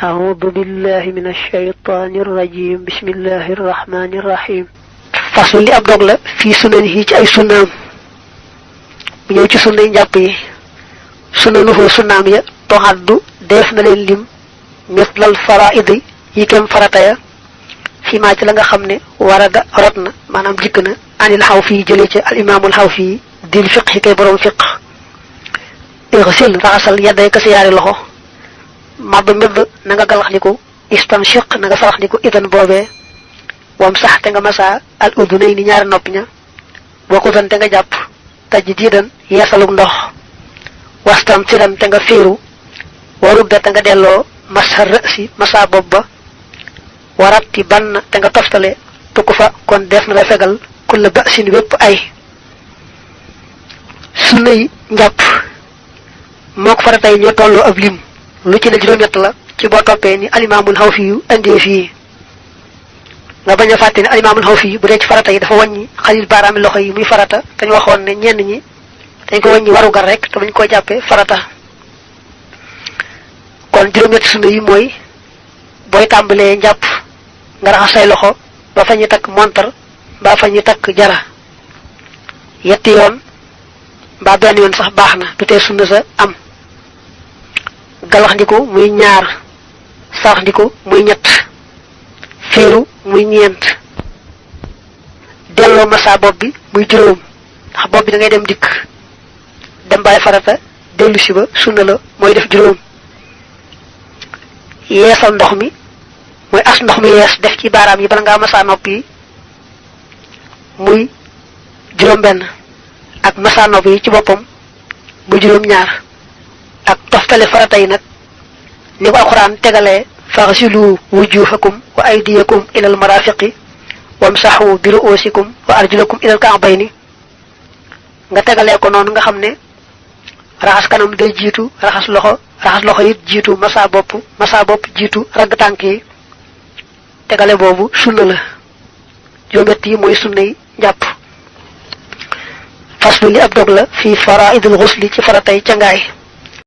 أعوذ بالله من الشيطان الرجيم بسم الله الرحمن الرحيم فصل لي أبدوغ لا في سننه أي سنام ñew ci sunna ñapp yi sunna lu fo sunnam ya to haddu def na len lim mislal faraid yi kam farata ya fi ma ci la nga xamne warada rotna manam jikna anil hawfi jele ci al imam al hawfi dil fiqh kay borom fiqh irsil rasal yaday ka siyari loxo mab medd na nga galax diko istanshiq na nga farax diko idan bobé wam sax te nga massa al udunayni ñaar nopi ña boko tan te nga japp tajdidan yasaluk ndox wastam ci dem te nga firu warudda te nga delo masar rasi massa bobba warati ban te nga toftale tukufa kon def na la fegal kul ba'sin wepp ay sunay njap mok faratay ñoo tollu ab lim lu ci la juroom ñett la ci bo topé ni al imamul hawfi yu andi fi nga baña faté ni al imamul hawfi bu dé ci farata yi dafa wañi xalil baram loxo yi muy farata dañ waxon ne ñenn ñi dañ ko wañi waru gar rek te buñ ko jappé farata kon juroom ñett sunna yi moy boy tambalé japp nga raxas say loxo ba fañu tak montar ba fañu tak jara yetti yoon ba ben yoon sax baxna du té sunna sa am galax ndiko muy ñaar sax ndiko muy ñett firu muy ñent delo massa bob bi muy juroom ndax bob bi da ngay dem dik dem bay farata delu ci ba sunna la moy def juroom yeesal ndox mi moy as ndox mi yees def ci baram yi bala nga massa nopi muy juroom ben ak massa nopi ci bopam bu juroom ñaar ak toftale farata yi nak ni ko alquran tegalé faghsilu wujuhakum wa aydiyakum ila almarafiqi wamsahu bi ru'usikum wa arjulakum ila alka'bayni nga tegalé ko non nga xamné raxas kanam day jitu raxas loxo yi jitu massa bop jitu rag tanki tegalé bobu sunna la jomati moy sunnay japp faslu li abdog la fi fara'idul ghusli ci faratay ca ngaay